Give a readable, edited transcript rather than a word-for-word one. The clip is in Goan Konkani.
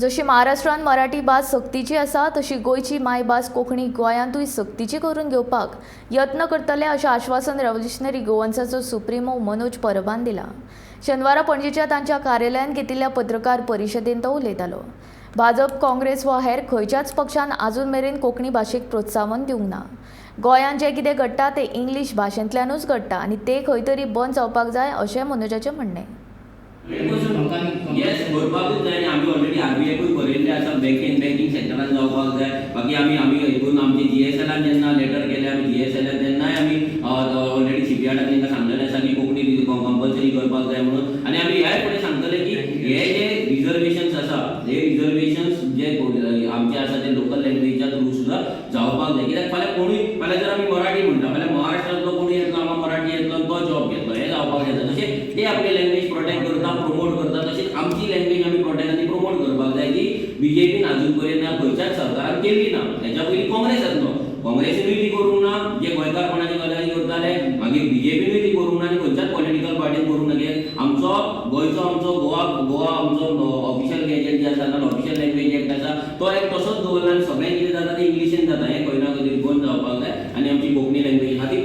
जशी महाराष्ट्रांत मराठी भास सक्तीची आसा, तशी गोंयची मायभास कोंकणी गोंयांतूय सक्तीची करून घेवपाक यत्न करतले, अशें आश्वासन रेव्होल्युशनरी गोवन्साचो सुप्रिमो मनोज परबान दिला. शेनवारा पणजेच्या तांच्या कार्यालयांत घेतिल्ल्या पत्रकार परिशदेंत तो उलयतालो. भाजप, काँग्रेस वा हेर खंयच्याच पक्षान आजून मेरेन कोंकणी भाशेक प्रोत्साहन दिवंक ना. गोंयांत जें कितें घडटा तें इंग्लीश भाशेंतल्यानूच घडटा आनी तें खंय तरी बंद जावपाक जाय, अशें मनोजाचें म्हणणें. येस, करपाकूच जाय आनी आमी ऑलरेडी आरबीआयकूय बरयल्लें आसा, बँकेन, बँकींग सेक्टरान जावपाक जाय. बाकी आमी हितून आमचे जीएसएलान जेन्ना लेटर केलें आमी जीएसएलान, तेन्नाय आमी ऑलरेडी शिपयार्डान तांकां सांगलेलें आसा की कोंकणी कंपल्सरी करपाक जाय म्हणून. आनी आमी ह्याय फुडें सांगतले की हे जे रिजर्वेशन्स आसा, हे रिजर्वेशन्स जे आमचे आसा ते लोकल लँग्वेजीच्या थ्रू सुद्दां जावपाक जाय. कित्याक फाल्यां कोणूय, फाल्यां जर आमी मराठी म्हणटा, फाल्यां महाराष्ट्रांतलो कोणूय येतलो, आमकां मराठी येतलो आनी तो जॉब घेतलो, हें जावपाक जायना. तशें ते आपली लँग्वेज प्रोटेक्ट करता, प्रमोट करता, तशीच आमची लँग्वेज आमी प्रोटेक्ट आनी प्रमोट करपाक जाय, जी बीजेपीन अजून पर्यंत ना खंयच्याच सरकारान केल्ली ना. हेच्या पयलीं काँग्रेस आसलो, काँग्रेसीनूय ती करूंक ना, जे गोंयकारपणाची गजाली करताले. मागीर बीजेपीनूय ती करूंक ना आनी खंयच्याच पॉलिटिकल पार्टीन करूंक ना. कित्याक आमचो गोंयचो, आमचो गोवा गोवा आमचो ऑफिशियल गॅजेट जे आसा ना, ऑफिशियल लँग्वेज एक्ट आसा, तो एक्ट तसोच दवरला आनी सगळें कितें जाता तें इंग्लिशीन जाता. हें खंय ना खंय तरी बंद जावपाक जाय आनी आमची कोंकणी लँग्वेज खातीर